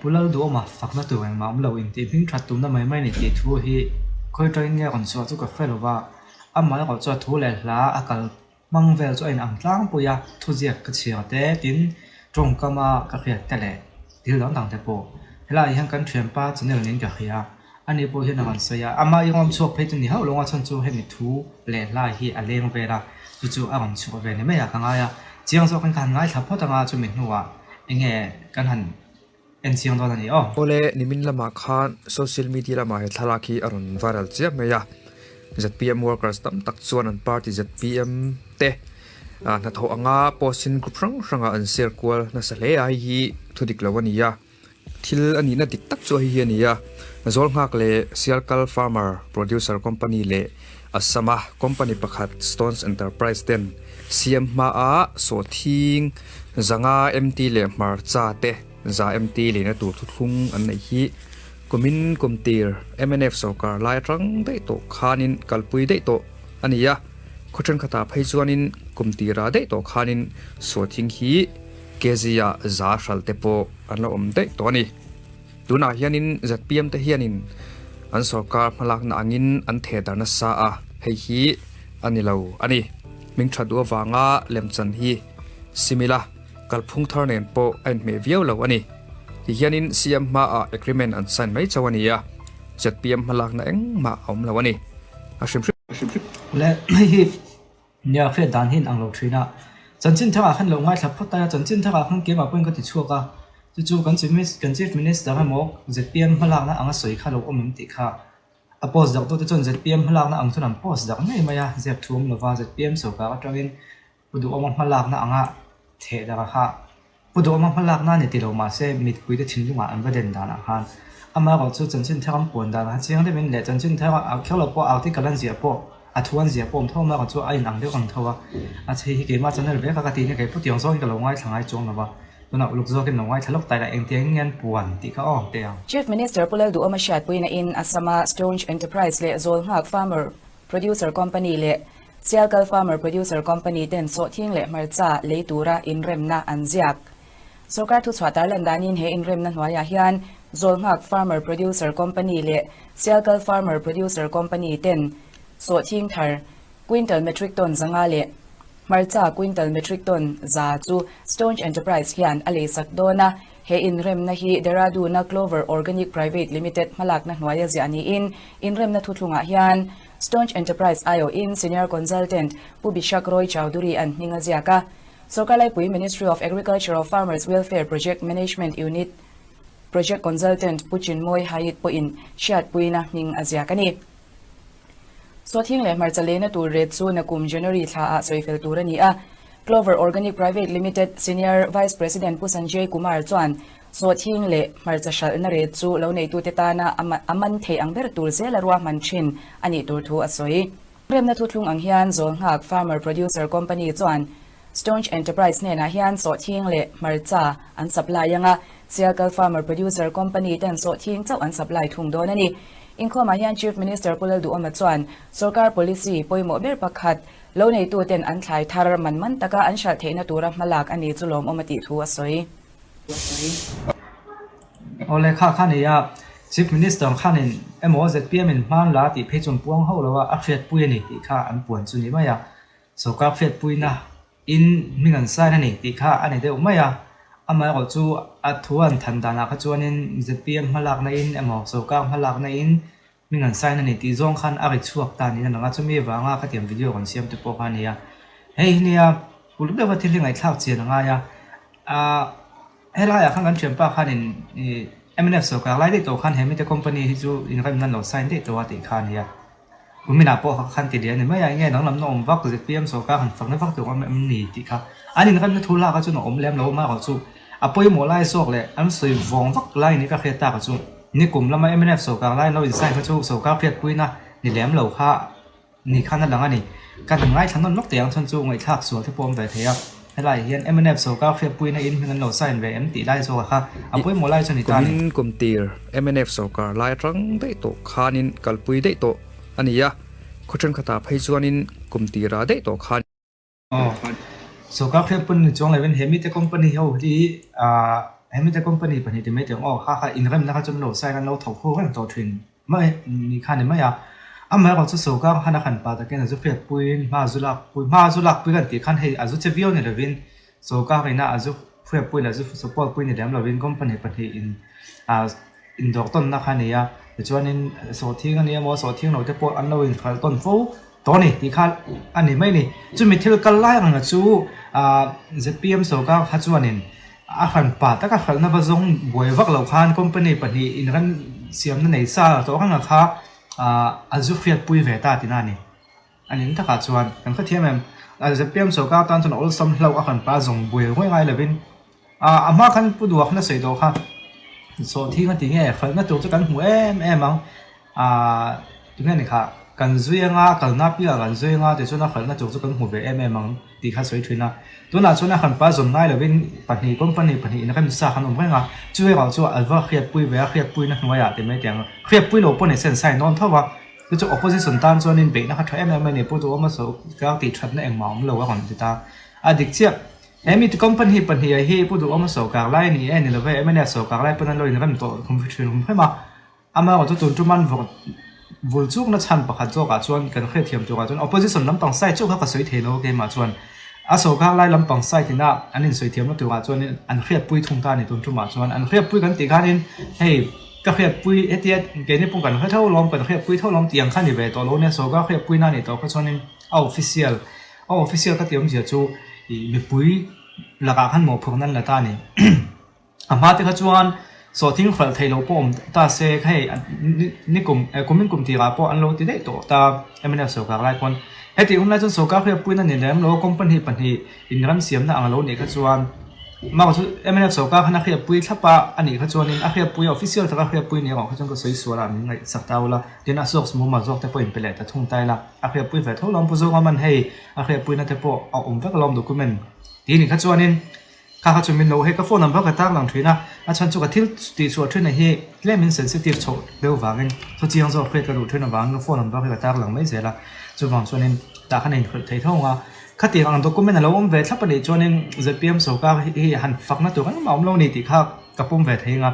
Pu Lalduhawma fakna tur engmah awm lo intih hming that tumna mai mai a ni tih thu hi khawi atangin nge rawn chhuah chu ka hre lo va, amah erawh chu a thu leh hla a kal hmang vel chu a inang tlangpui a, thuziak ka chhiar te tin tawngkama ka hriat te leh thil dang dang te pawh helaiah hian kan thianpa channel niin ka hria a, ani pawh hian a rawn sawi a, amah i rawn chhuak phei chu ni hauh lo a chhan chu hemi thu leh hlai hi a leng vel a, chu chu a rawn chhuah ve ni mai ah ka ngai a, chiang zawkin ka han ngaithla phawt ang a chumi hnuah eng nge kan han en chiang dawn a ni aw. Awle, nimin lamah khan social media lamah he thlalak hi a rawn viral chiam mai a, zpm workers tam tak chuan an party zpm te hnathawh anga post in group hrang hrangah an share kual nasa hle a, hei hi thu dik lo a ni a, thil a nihna dik tak chu hei hi a ni a, Zawlnghak leh Sialkal Farmer Producer Company leh Assam-a company pakhat Stones Enterprise ten siam hmaa sawhthing zanga MT leh hmarcha te za MT leina tur thuthlung an neih hi kumin kumtir mnf sorkar lai atang daih tawh khanin kalpui daih tawh a ni a, khaw thenkhatah phei chuanin kumtirah daih tawh khanin sawhthing hi kg ah za hral te pawh an la awm daih tawh a ni. Tunah hianin zpm te hianin an sorkar hmalakna angin an theh dar nasa a, hei hi a ni lo a ni. Hming tha duh avanga lemchan hi simila kalphung thar nen pawh a inhmeh viau lo a ni. Tihianin CM hmaah agreement an sign mai chauh a ni a, zpm hmalakna engmah a awm lo a ni. A hrim hrim. Le hei hi Nia hriat dan hi in ang lo thin a, chanchin tharah khan lo ngaithla phawt a, chanchin tharah khan keimah pawhin ka ti chhuak a, chu chu kan kan Chief Minister emaw zpm hmalakna anga sawi kha lo awm em tih kha a post darh tute chuan zpm hmalakna ang chuan an post darh ngei mai a, ziak thu awm lova zpm sorkar atangin Pu Duhawma hmalakna anga theh darh kha Pu Duhawma hmalakna a ni ti lo mahse mitpuite thinlungah an va den danah khan amaherawh chu chanchin thar an puan danah chiang deuhin leh chanchin thar a kher lo pawh article an ziah pawh a thu an ziah pawh awm tho amaherawh chu a inang deuh ang tho a, a chhei hi keimah channel vek a ka tih nia kei putiang zawngin ka lo ngaithla ngai chuang lo va, tunah uluk zawkin lo ngaithla lawk ta ila engtiang in nge an puan tih kha aw teh ang. Chief Minister Pu Lalduhawma hriatpuina in Assam-a Stonge Enterprise leh Zawlnghak Farmer Producer Company leh Sialkal Farmer Producer Company ten sawhthing leh hmarcha lei tura inremna an ziak. Sorkar thuchhuah tarlan danin he inremna hnuaiah hian Zawlnghak Farmer Producer Company leh Sialkal Farmer Producer Company ten sawhthing thar quintal metric ton 500 leh hmarcha quintal metric ton 100 chu Stonge Enterprise hian a leisak dawn a. He inremna hi Dehradun-a Clover Organic Private Limited hmalakna hnuaia ziah niin inremna thuthlungah hian Staunch Enterprise aiawhin Senior Consultant Pu Bishak Roy Chowdhury an hming a ziak a. Sorkar laipui Ministry of Agriculture of Farmers Welfare Project Management Unit Project Consultant Pu Chinmoy Hayit pawhin hriatpuina hming a ziak a ni. Sawthing leh hmarcha leina tur ret chu nakum January thla ah sawifel tur a ni a. Clover Organic Private Limited Senior Vice President Pu Sanjay Kumar chuan Sawhthing leh hmarcha hralhna ret chu lo neitute tana a man theih ang ber tur zela ruahman thin a nih tur thu a sawi. Remna thuthlung ang hian Zawlnghak Farmer Producer Company chuan Staunch Enterprise hnenah hian sawhthing leh hmarcha an supply ang a, Sialkal Farmer Producer Company ten sawhthing chauh an supply thung dawn a ni. Inkhawmah hian Chief Minister Pu Lalduhawma chuan sorkar policy pawimawh ber pakhat lo neituten an thlai thar man man taka an hralh theihna tura hmalak a ni chu lawmawm a tih thu a sawi. Awle kha kha ni a, Chief Minister khanin emaw zpm in hman la tih phei chuan puang hauh lo a, a hriatpui a ni tih kha an puan chu ni mai a, sorkar hriatpuina in hming an sign a ni tih kha a ni deuh mai a, amaherawh chu a thu an than danah kha chuanin zpm hmalakna in emaw sorkar hmalakna in Hming an sign a ni tih zawng khan a ri chhuak ta niin a lang a, chumi avanga khatiang video kan siam te pawh kha a ni a. Hei hi nia uluk deuha thil hi ngaihthlak chian a ngai a, aah helaiah khan kan thianpa khanin ih mnf sorkar lai daih tawh khan he mite company hi chu inremna an lo sign daih tawh a tih kha a ni a. Kuminah pawh khan ti lian a ni mai a, enge danglamna awm vak zpm sorkar han fakna vak tur awm em ni tih kha an inremna thu lak a chuan a awm lem lo amaherawh chu a pawimawh lai zawk leh an sawi vawng vak lai ni ka hriat tak a chu. Nikum lama mnf sorkar lai lo insign kha chu sorkar hriatpuina ni lem lo kha ni khan a lang a ni. Kan han ngaithla nawn lawk teh ang chuan chu ngaihthlak sual te pawh awm ve thei a. Helai hian mnf sorkar hriatpuina in hming an lo sign ve em tih lai zawk kha a pawimawh lai chu ni ta a ni. Kumin kumtir mnf sorkar lai atang daih tawh khanin kalpui daih tawh a ni a, khaw thenkhatah phei chuanin kumtirah daih tawh khan. Aw, sorkar hriatpui ni chuang lovin he mite company ho hi aah. Hemi te company pahnih ti mai teh ang aw, kha kha inremna kha chu an lo sign an lo thawk ho reng tawh thin mai ni kha ni mai a. Amaherawh chu sawrkar khan a han pah takin a zu hriatpuiin hma a zu lakpui, hma a zu lakpui kan tih khan hei a zu che viau ni lovin sawrkar ina a zu hriatpui leh a zu support pui ni lem lovin company pahnih in ah indawr tawnna kha a ni a. Tichuanin sawhthing a ni emaw sawhthing lo te pawh an lo inhralh tawn fo tawh a ni tih kha a ni mai a ni. Chumi thil kal lai ang chu ah zpm sawrkar kha chuanin A hran pa taka hralhna va zawng buai vak loh khan company pahnih inrem siamna nei sa tawh reng a kha a zu hriatpui ve ta tina a ni. A ning takah chuan kan hrethiam em? Zpm sawrkar tan chuan awlsam hlauh a hran pa zawng buai ruai ngai lovin a hma khan Pu Duhakna sawi tawh kha sawhthing a ti nge hralhna tur chu kan hmu em em ang. Ahh tunge ni kha kan zui anga kalna piah kan zui anga tichuan a khalhna tur chu kan hmu ve em em ang tih kha sawi thin a. Tunah chuan a hranpa zawm ngai lovin pahnih company pahnih in remsa khan awm reng a, chu erawh chu a va hriatpui ve a, hriatpuina hnuaiah ti mai tiang hriatpui lo pawh ni se an sign dawn tho a, chu chu opposition tan chuanin beihna kha tha em em a ni, Pu Duhawma sawrkar tih thatna engmah a awm lo a rawn ti ta. A dik chiah, he mi company pahnih ah hi Pu Duhawma sawrkar lai a ni e ni love mnf sawrkar lai pawn an lo inrem tawh thin hrim hrim a. Amaherawh chu tun ṭuman vawk vul chukna chhan pakhat zawkah chuan kan hriatthiam turah chuan opposition lampang side chauh kha ka sawi thei lo keimah chuan a sawrkar lai lampang side ina an insawi thiamna turah chuanin an hriatpui thung ta a ni tun ṭumah chuan an hriatpui kan tih khanin hei ka hriatpui hetia keini pawh kan hre tho lawm kan hriatpui tho lawm tih ang kha ni ve tawh lo nia sawrkar hriatpuina a nih tawh kha chuanin a official a official ka tih awmzia chu ih mipui lakah khan mawhphurhna an la ta a ni. A hma te kha chuan sawhthing hralh theih loh pawh awm ta se hei nikum kumin kum tirah pawh an lo ti daih tawh ta mnf sawrkar lai pawn hetih hun lai chuan sawrkar hriatpuina ni lem lo company pahnih inram siamna ang lo nih kha chuan mah chu mnf sawrkar khan a hriatpui thlap a a nih kha chuanin a hriatpui a official taka hriatpui ni erawh kha chuan ka sawi sual a min ngaihsak ta ula tin a source mumal zawk te pawh inpe leh ta thung ta ila a hriatpui ve tho lawm pu Zoraman hei a hriatpuina te pawh a awm vek alawm document tih ni kha chuanin. Kha kha chu min lo hei ka phone number ka tar lang thin a, a chhan chu ka thil tih chhuah thin a hi tlem in sensitive chhoh deuh vangin thu chiang zawk hriat ka duh thin avangin ka phone number hi ka tar lang mai zel a, chuvang chuanin tah khan a inhrilh thei tho ang a, khatiang ang document a lo awm ve thlap a nih chuanin zpm sawrkar hi han fakna tur engmah a awm lo a ni tih kha ka pawm ve thei ang a,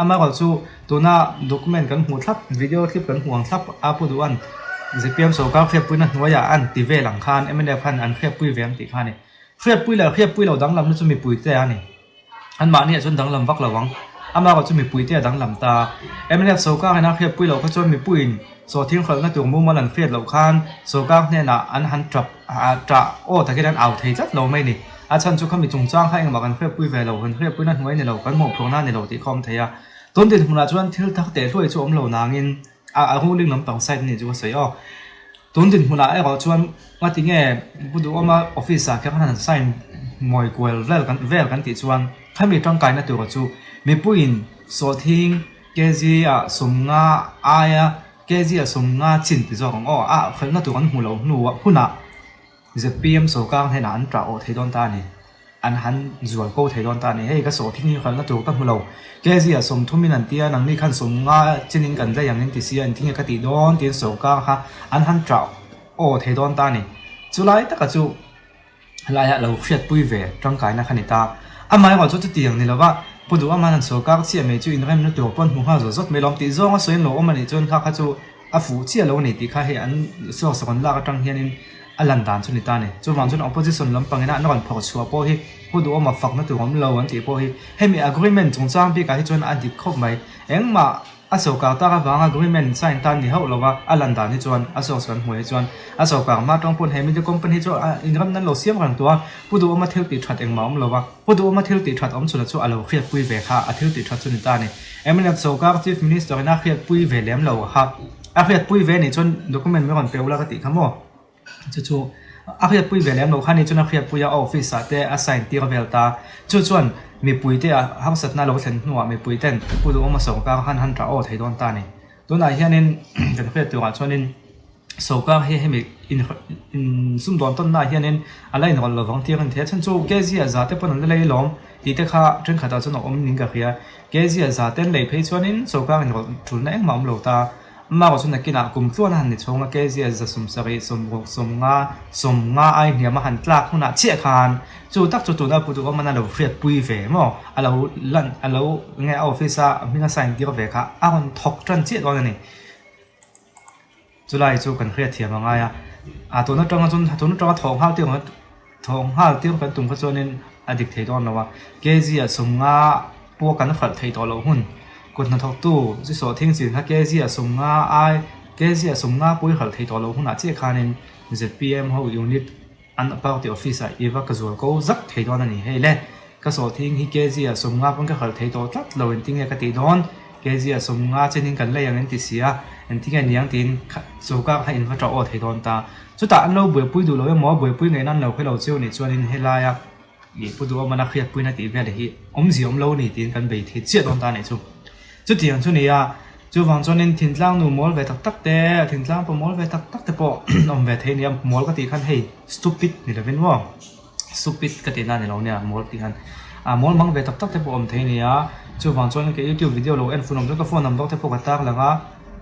amaherawh chu tuna document kan hmuh thlap video clip kan hmuh ang thlap a pu duh an zpm sawrkar hriatpuina hnuaiah an ti vel ang khan mnf khan an hriatpui ve ang tih kha a ni. Hriatpui leh hriatpui lo danglamna chu mipuite a ni. Anmahniah chuan danglam vak lo ang. Amaherawh chu mipuite a danglam ta. Mnf sawrkar ina hriatpui loh kha chuan mipuiin sawhthing hralhna tur mumal an hriat loh khan sawrkar hnenah an han tap ṭah aw takin an au thei tlat lo mai ni. A chhan chu khami chungchang kha engmah kan hriatpui ve lo, kan hriatpuina hnuai ni lo, kan mawhphurhna a ni lo tih kha awm thei a. Tun dinhmunah chuan thil thar teh hluai chu awm lo nangin a ruling lampang side a nih chu ka sawi aw. Tun dinhmunah erawh chuan ngati nge Pu Duhawma office ah kher han sign mawi kual vel kan vel kan tih chuan khami tangkaina tura chu mipuiin sawhthing kg ah sawmnga aia kg ah sawmnga chin ti zawk ang aw a hrelhna tur an hmuh loh hnuah hunah Zpm sawrkar hnenah an tah awh thei dawn ta a ni. An han zual ko thei dawn ta a ni. Hei ka sawhthing hi kalna tur ka hmu lo. Kg ah sawmthumin an tia, nangni khan sawmnga chinin kan lei ang in ti sia, engtin nge ka tih dawn tiin sawrkar kha an han tah aw thei dawn ta a ni. Chulai taka chu helaiah lo hriatpui ve tangkaina kha ni ta. Amaherawh chu chutiang ni lova Pu Duhawm han sawrkar chiah mai chu inremna tur pawn hmu nghal zawt zawt mai lawm tih zawnga sawi an lo awm a nih chuan kha kha chu A fuh chiah lo a ni tih kha hei an source rawn lak atang hianin a lan dan chu ni ta a ni. Chuvang chuan opposition lampangina an rawn phawrh chhuah pawh hi pu duhawma fakna tur awm lo an tih pawh hi hemi agreement chungchang bikah hi chuan a dik khawp mai. Engmah a sawrkar tak avanga agreement sign tan ni hauh lova a lan dan hi chuan a source kan hmuh hi chuan a sawrkar hma atang pawn he media company hi chu inram nan lo siam reng tawh a, pu duhawma thil tih that engmah awm lova. Pu Duhawma thil tih that awm chhunah chu a lo hriatpui ve kha a thil tih that chu ni ta a ni. Mnf sawrkar Chief Minister in a hriatpui ve lem lo kha a hriatpui ve nih chuan document min rawn pe ula ka tih kha maw? Chu chu a hriatpui ve lem lo kha ni chuan a hriatpui a office ah te a sign tir vel ta. Chu chuan mipui te a harsatna lo thlen hnuah mipui ten Pu Duhawma sawrkar han han tah aw thei dawn ta a ni. Tunah hianin kan hriat turah chuanin sawrkar hi hemi in sumdawn tawnnaah hianin a la inrawlh lovang tih a rawn thei a chhan chu kg ah za te pawn an la lei lawm tih te kha thenkhatah chuan a awm niin ka hria kg ah za te an lei phei chuanin sawrkar inrawlh tulna engmah a awm lo ta. Amah chu nakinah kum tluan a han ni chhawng a, kg 170, 60, 50, 50 ai hniam a han tlak hunah chiah khan chu tak chu tuna Pu Duhawmana lo hriatpui ve maw? A lo lan, a lo nge a office a hming a sign tir ve kha a rawn thawk tan chiah dawn a ni. Chulai chu kan hriatthiam a ngai a, a tun atanga chuan tun atanga thawh nghal tir ang thawh nghal tir kan tum kha chuanin a dik thei dawn lo a, kg ah 50 pawh kan hralh theih tawh loh hun kut hnathawktu chi sawh thing chin kha kg ah 50 ai kg ah 50 pawh i hralh theih tawh loh hunah chiah khanin zpm ho unit an party office ah i va ka zual ko zak thei dawn a ni. Hei le, ka sawh thing hi kg ah 50 pawn ka hralh thei tawh tlat lo engtinge ka tih dawn? Kg ah 50 chenin kan lei ang in ti si a, engtinge niang tiin sawrkar kha in va tah aw thei dawn ta. Chutah an lo buaipui duh lo emaw, buaipui ngaihna an lo hre lo chiu nih chuanin helaia ih Pu Duhawmana hriatpuina tih vel hi awmzia awm lo ni tiin kan bei thei chiah dawn ta a nih chu. Chutiang chu ni a, chuvang chuanin thintlang nu mawl ve tak tak te, thintlang pa mawl ve tak tak te pawh awm ve thei a nia, mawl ka tih khan hei stupid ni lovin maw, stupid ka tihna a ni lo nia mawl tih khan, ah mawl mang ve tak tak te pawh awm thei a nia, chuvang chuan ka youtube video lo en fun awm chuan ka phone number te pawh ka tar lang a,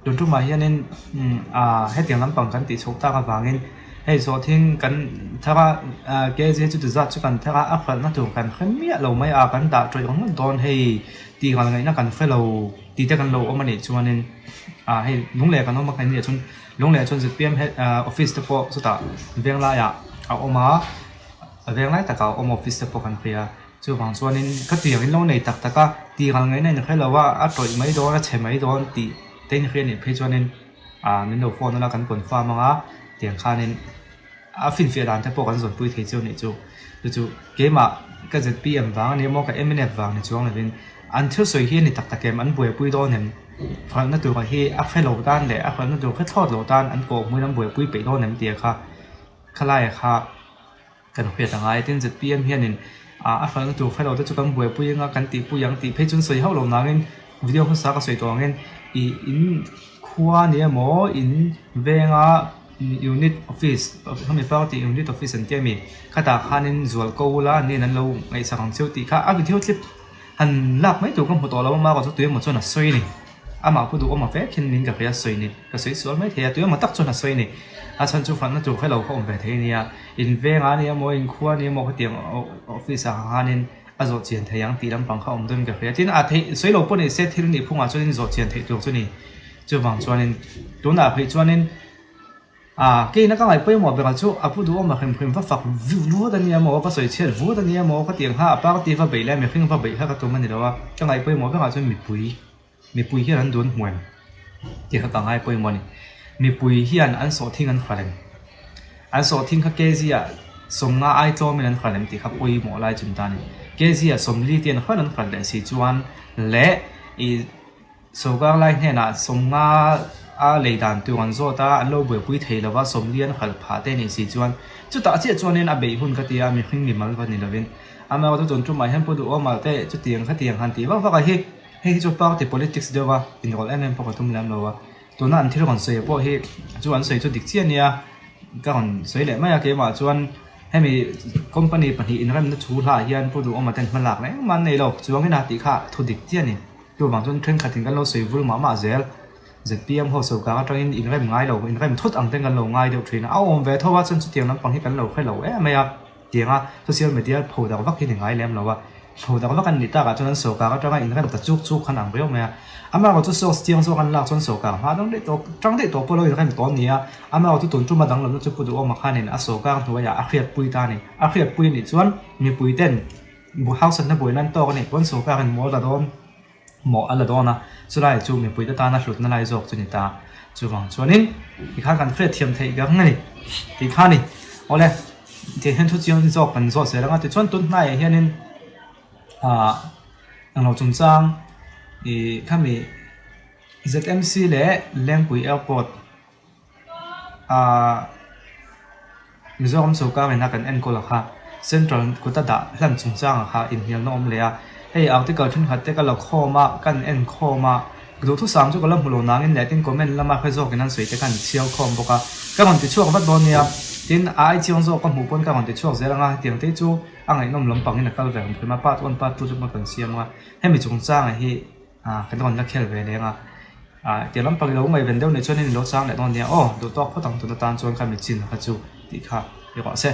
tun tumah hianin ah hetiang lampang kan tih chhoh tak avangin hei sawhthing kan thar a, kg chu ti zat chu kan thar a, a hralhna tur kan hre miah lo mai a, kan dah tawih ang ngawt dawn hei. Tih nghal ngaihna kan hre lo tih te kan lo awm a nih chuanin ah hei lungleh kan awm a kan nih chuan lungleh chuan zpm head ah office te pawh chutah veng laiah a awm a a veng lai takah a awm office te pawh kan hria chuvang chuanin ka tiang in lo nei tak tak a tih nghal ngaihna in hre lo a a tawih mai dawn a chhe mai dawn tih te in hria nih phei chuanin ah min lo phone a kan confirm ang a tiang khanin. A finfiah dan te pawh kan zawnpui thei chu anih chu. Chu chu keimah ka zpm vang a ni emaw ka mnf vang ni chuang lovin an thil sawi hi a ni tak tak em, an buaipui dawn em? Hralhna tura hi a hre lo tan leh a hralhna tur hre thlawt lo tan an kawhhmuin an buaipui peih dawn em tih kha khalaia kha kan hriat a ngai. Tin zpm hianin a hralhna tur hre lo te chu kan buaipui anga kan tihpui ang tih phei chu an sawi hauh lo nangin video hmasa ka sawi tawh angin ih in khua ni emaw in venga Unit office hemi party unit office an tia mi khatah khanin zual ko ula an nen an lo ngaihsak ang cheu tih kha a video clip han lak mai tur ka hmu tawh lo a mah erawh chu tuemaw chuan a sawi a ni amah pu duhawm a vek hian min ka hria a sawi ni ka sawi sual mai thei a tuemaw tak chuan a sawi a ni a chhan chu hranna tur hrelo kha awm ve thei a nia in vengah a ni emaw in khua a ni emaw khatiang office ah khanin a zawh chian thei ang tih lampang kha awm dawn ka hria tin a theih sawi lo pawh ni se thil nih phungah chuanin zawh chian theih tur chu ni. Chuvang chuanin tunah phei chuanin ah keina ka ngaih pawimawh berah chu a pu duhawm a hrim hrim va fak vut a nia maw va sawi chhiat vut a nia maw ka tih ang kha a party va beih leh mihring va beih kha ka tum a ni lo a, ka ngaih pawimawh berah chuan mipui mipui hian an dun hmuh em tih kha ka ngai pawimawh a ni. Mipui hian an sawhthing an hral em? An sawhthing kha kg ah 50 ai tlawmin an hral em tih kha pawimawh lai chun ta a ni. Kg ah 40 te an hral an hral leh si chuan leh ih. Sawrkar lai hnenah 50 a lei dan tur an zawt a, an lo buaipui thei lova 40 an hralh phah te nih si chuan chutah chiah chuanin a beih hun ka ti a, mihring mimal va ni lovin. Amaherawhchu tun tumah hian Pu Duhawma te chutiang khatiang han tih vak vak a hi, hei hi chu party politics deuh a inrawlh em em pawh ka tum lem lo a, tuna an thil rawn sawi pawh hi chu an sawi chu dik chiah nia ka rawn sawi leh mai a, keimah chuan hemi company pahnih inremna thu hlahah hian Pu Duhawma ten hmalak reng mah an nei lo, chuangin a tih kha thu dik chiah a ni. Chuvang chuan thenkhatin kan lo sawi vul mah mah zel. Zpm ho sawrkar atangin inrem ngai lo, inrem thut ang ten kan lo ngai deuh thin a. A awm ve tho a, chuan chutiang lampang hi kan lo hre lo em mai a. Tianga social media pho dak vak hi ni ngai lem lo a. Pho dak vak an nih takah chuan an sawrkar atanga inrem ta chuk chuk khan ang riau mai a. Amaherawhchu source chiang zawk an lak chuan sawrkar hma dang daih tawh, tang daih tawh pawh lo inrem tawh a ni a. Amaherawhchu tun tuma danglamna chu Pu Duhawma khanin a sawrkar hnuaiah a hriatpui ta a ni. A hriatpui anih chuan mipuiten. Hausatna buai nan tawk a nih pawn sawrkarin maw a la dawn maw a la dawn a, chulai chu mipuite tana hlutna lai zawk chu ni ta. Chuvang chuanin tikhan kan hriat thiam theih ber a ni tih kha a ni. Awle, tih hian thu chiang zawk kan zawt zel ang a, tichuan tun hnaiah hianin ah englo chungchang ih khami ZMC leh Lengpui Airport Ahh Mizoram sawrkar ina kan enkawl a kha Central kuta dah hlan chungchang ah kha inhnialna awm leh a, hei article thenkhat te ka la khawm a, kan en khawm a, duhthusam chu ka la hmu lo nangin leh tin comment lama hre zawkin an sawi te khan chhiar khawm bawk a, ka rawn ti chhuak vat dawn nia, tin a ai chiang zawk ka hmuh pawn ka rawn ti chhuak zel ang a, hetiang te chu a ngaihnawm lampangin a kal ve ang hrim a, part one part two chu kan siam ang a, hemi chungchang ah hi ah kan rawn la khel ve leng a. Ah tiang lampang i lo ngaihven deuh nih chuanin i lo chang leh dawn nia aw, duh tawk phawt ang tun atan chuan kha mi chin kha chu tih kha i rawh se.